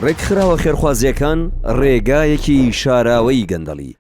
ڕێکخراوە خێرخوازییەکان ڕێگایەکی شاراوەی گەندەڵی.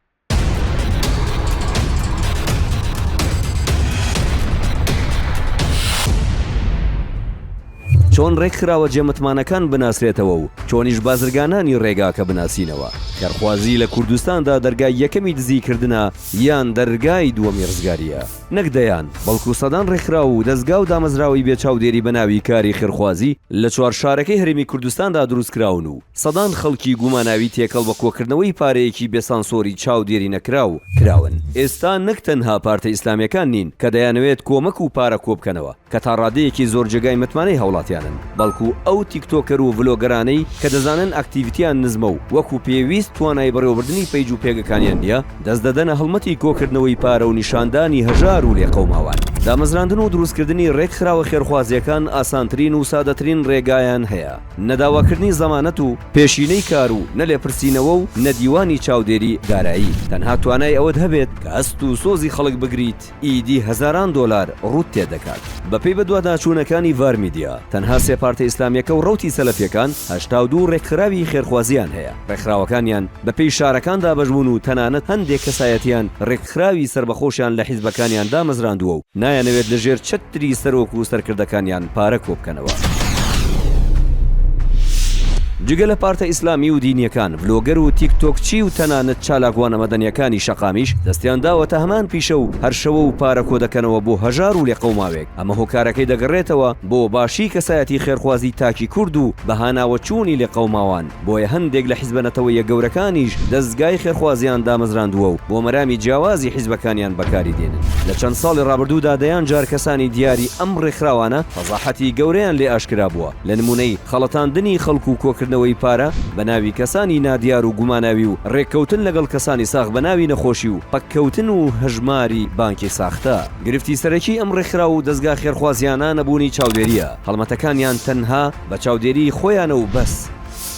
چۆن ڕێکخراوە جێمتمانەکان بناسرێتەوە و چۆنیش بازرگانانی ڕێگاکە بناسینەوە؟ خێرخوازی لە کوردستاندا دەرگای یەکەمی دزیکردنە یان دەرگای دووەمی ڕزگارییە؟ نەک دەیان، بەڵکو سەدان ڕێکخراو و دەزگا و دامەزراوەی بێ چاودێری بە ناوی کاری خێرخوازی لە چوار شارەکەی هەرێمی کوردستاندا دروستکراون و سەدان خەڵکی گوماناوی تێکەڵ بە کۆکردنەوەی پارەیەکی بێ سانسۆری چاودێری نەکراو کراون. ئێستا نەک تەنها پارتە ئیسلامیەکان نین کە دەیانەوێت کۆمەک و پارە کۆبکەنەوە، کە تا ڕادەیەکی زۆر جێگای متمانەی هاوڵاتیانن، بەڵکو ئەو تیکتۆکەر و ڤلۆگەرانەی کە دەزانن activity یان نزمە و وەکو پێویست توانای بەڕێوەبردنی page و پێگەکانیان نییە، دەست دەدەنە هەڵمەتی کۆکردنەوەی پارە و نیشاندانی هەژار و لێقەوماوان. دامەزراندن و دروستکردنی ڕێکخراوە خێرخوازییەکان ئاسانترین و سادەترین ڕێگایان هەیە، نە داواکردنی زەمانەت و پێشینەی کار و نە لێپرسینەوە و نە دیوانی چاودێری دارایی، تەنها توانای ئەوەت هەبێت کە هەست و سۆزی خەڵک بگریت، ئیدی هەزاران دۆلار ڕووت تێدەکات. بەپێی بەدواداچوونەکانی ڤار میدیا، تەنها سێ پارتە ئیسلامییەکە و ڕەوتی سەلەفییەکان 82 ڕێکخراوی خێرخوازییان هەیە، ڕێکخراوەکانیان بەپێی شارەکان دابەشبوون و تەنانەت هەندێک کەسایەتییان ڕێکخراوی سەربەخۆشیان لە حیزبەکانیان دامەزراندووە و نایانەوێت لەژێر چەتری سەرۆک و سەرکردەکانیان پارە کۆبکەنەوە. جگە لە پارتە ئیسلامی و دینییەکان، ڤلۆگەر و تیکتۆکچی و تەنانەت چالاکوانە مەدەنییەکانی شەقامیش دەستیان داوەتە هەمان پیشە و هەر شەوە و پارە کۆدەکەنەوە بۆ هەژار و لێقەوماوێک، ئەمە هۆکارەکەی دەگەڕێتەوە بۆ باشی کەسایەتی خێرخوازی تاکی کورد و بەهاناوەچوونی لێقەوماوان. بۆیە هەندێک لە حیزبە نەتەوەییە گەورەکانیش دەزگای خێرخوازیان دامەزراندووە و بۆ مەرامی جیاوازی حیزبەکانیان بەکاری دێنن. لە چەند ساڵی ڕابردوودا دەیان جار کەسانی دیاری ئەم ڕێکخراوانە فەزاحەتی گەورەیان لێ ئاشکرا بووە لە نموونەی خەڵەتاندنی خەڵک و کۆکردنەوەی پارە بە ناوی کەسانی نادیار و گوماناوی و ڕێککەوتن لەگەڵ کەسانی ساغ بە ناوی نەخۆشی و پەککەوتن و هەژماری بانکی ساختە. گرفتی سەرەکی ئەم ڕێکخراو و دەزگا خێرخوازیانە نەبوونی چاودێرییە. هەڵمەتەکانیان تەنها بە چاودێریی خۆیانە و بەس.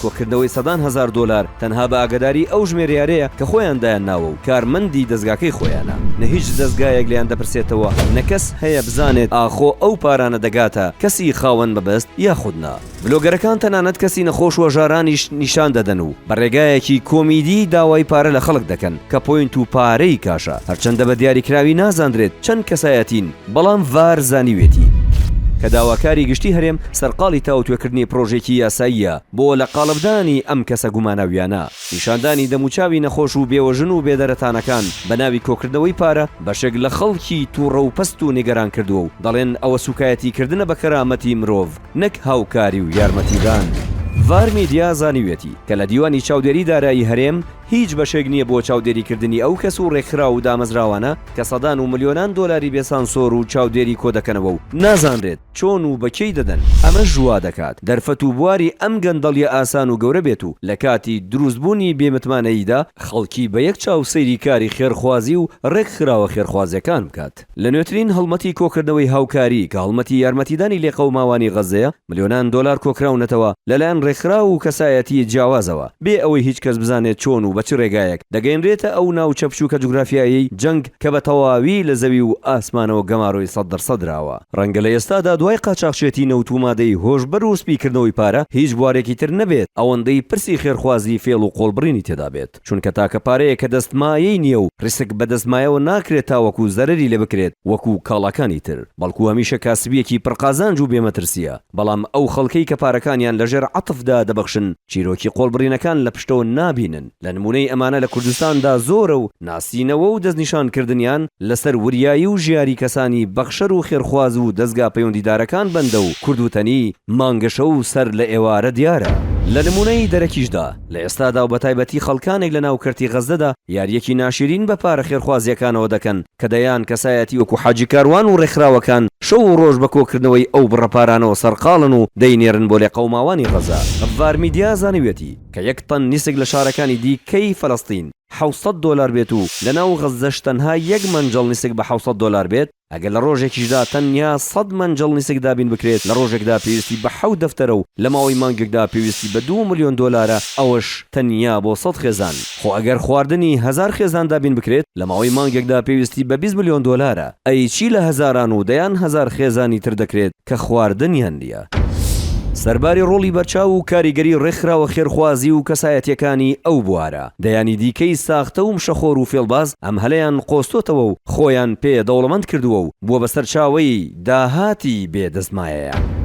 کۆکردنەوەی سەدان هەزار دۆلار تەنها بە ئاگاداری ئەو ژمێریارەیە کە خۆیان دایانناوە و کارمەندی دەزگاکەی خۆیانە. نە هیچ دەزگایەک لێیان دەپرسێتەوە، نە کەس هەیە بزانێت ئاخۆ ئەو پارانە دەگاتە کەسی خاوەن مەبەست یاخود نا. ڤلۆگەرەکان تەنانەت کەسی نەخۆش و هەژارانیش نیشان دەدەن و بە ڕێگایەکی کۆمیدی داوای پارە لە خەڵک دەکەن کە point و پارەی کاشە، هەرچەندە بە دیاریکراوی نازاندرێت چەند کەسایەتین، بەڵام ڤار زانیوێتی کە داواکاری گشتی هەرێم سەرقاڵی تاوتوێکردنی پڕۆژێکی یاساییە بۆ لە قاڵبدانی ئەم کەسە گوماناویانە. نیشاندانی دەموچاوی نەخۆش و بێوەژن و بێدەرەتانەکان بە ناوی کۆکردنەوەی پارە بەشێک لە خەڵکی توڕە و پەست و نیگەران کردووە و دەڵێن ئەوە سوکایەتیکردنە بە کەرامەتی مرۆڤ نەک هاوکاری و یارمەتیدان. ڤار میدیا زانیویەتی کە لە دیوانی چاودێری دارایی هەرێم هیچ بەشێک نییە بۆ چاودێریکردنی ئەو کەس و ڕێکخراو و دامەزراوانە کە سەدان و ملیۆنان دۆلاری بێ سانسۆر و چاودێری کۆدەکەنەوە و نازانرێت چۆن و بە کێی دەدەن، ئەمەش وا دەکات دەرفەت و بواری ئەم گەندەڵیە ئاسان و گەورە بێت و لە کاتی دروستبوونی بێ متمانەییدا خەڵکی بە یەک چاو سەیری کاری خێرخوازی و ڕێکخراوە خێرخوازیەکان بکات. لە نوێترین هەڵمەتی کۆکردنەوەی هاوکاری کە هەڵمەتی یارمەتیدانی لێقەوماوانی غەززەیە، ملیۆنان دۆلار کۆکراونەتەوە لەلایەن ڕێکخراو و کەسایەتیی جیاوازەوە، بێ ئەوەی هیچ کەس بزانێت چۆن و بە چ ڕێگایەک دەگەیەنرێتە ئەو ناوچە بچووکە جوگرافیایەی جەنگ کە بە تەواوی لە زەوی و ئاسمانەوە گەمارۆی سەد دەر سەد دراوە. ڕەنگە لە ئێستادا دوای قاچاخچێتی نەوت و مادەی هۆشبەر و سپیکردنەوەی پارە هیچ بوارێکی تر نەبێت ئەوەندەی پرسی خێرخوازی فێڵ و قۆڵبڕینی تێدا بێت. چونکە تاکە پارەیە کە دەستمایەی نییە و ریسک بە دەستمایەوە ناکرێت تاوەکو زەرەری لێ بکرێت وەکو کاڵاکانی تر، بەڵکو هەمیشە کاسبییەکی پڕ قازانج و بێ مەترسییە، بەڵام ئەو خەڵکەی کە پارەکانیان لە ژێر عەتفدا دەبەخشن چیرۆکی قۆڵبڕینەکان لە پشتەوە نابینن، لە نموونەی ئەمانە لە کوردستاندا زۆرە و ناسینەوە و دەستنیشانکردنیان لەسەر وریایی و ژیاری کەسانی بەخشەر و خێرخواز و دەزگا پەیوەندیدارەکان بەندە و کوردوتەنی مانگەشەو سەر لە ئێوارە دیارە. لە نموونەی دەرەکیشدا. لە ئێستادا و بەتایبەتی خەڵکانێک لە ناو کەرتی غەززەدا یارییەکی ناشیرین بە پارە خێرخوازییەکانەوە دەکەن کە دەیان کەسایەتی وەکو حاجی کاروان و ڕێکخراوەکان شەو و ڕۆژ بە کۆکردنەوەی ئەو بڕە پارانەوە سەرقاڵن و دەینێرن بۆ لێقەوماوانی غەزە. ڤار میدیا زانیویەتی کە یەک تەن نیسک لە شارەکانی دیکەی فەلەستین 700 دۆلار بێت و لە ناو غەززەش تەنها یەک مەنجەڵ نیسک بە 700 دۆلار بێت، ئەگەر لە ڕۆژێکیشدا تەنیا سەد مەنجەڵ نیسک دابین بکرێت، لە ڕۆژێکدا پێویستی بە حەوت دەفتەرە و لە ماوەی مانگێکدا پێویستی بە دوو ملیۆن دۆلارە، ئەوەش تەنیا بۆ سەد خێزان. خۆ ئەگەر خواردنی هەزار خێزان دابین بکرێت، لە ماوەی مانگێکدا پێویستی بە 20 ملیۆن دۆلارە. ئەی چی لە هەزاران و دەیان هەزار خێزانی تر دەکرێت کە خواردنیان نییە؟ سەرباری ڕۆڵی بەرچاو و کاریگەری ڕێکخراوە خێرخوازی و کەسایەتیەکانی ئەو بوارە، دەیانی دیکەی ساختە و مشەخۆر و فێڵباز ئەم هەلەیان قۆستۆتەوە و خۆیان پێ دەوڵەمەند کردووە و بووە بە سەرچاوەی داهاتی بێ دەستمایەیان.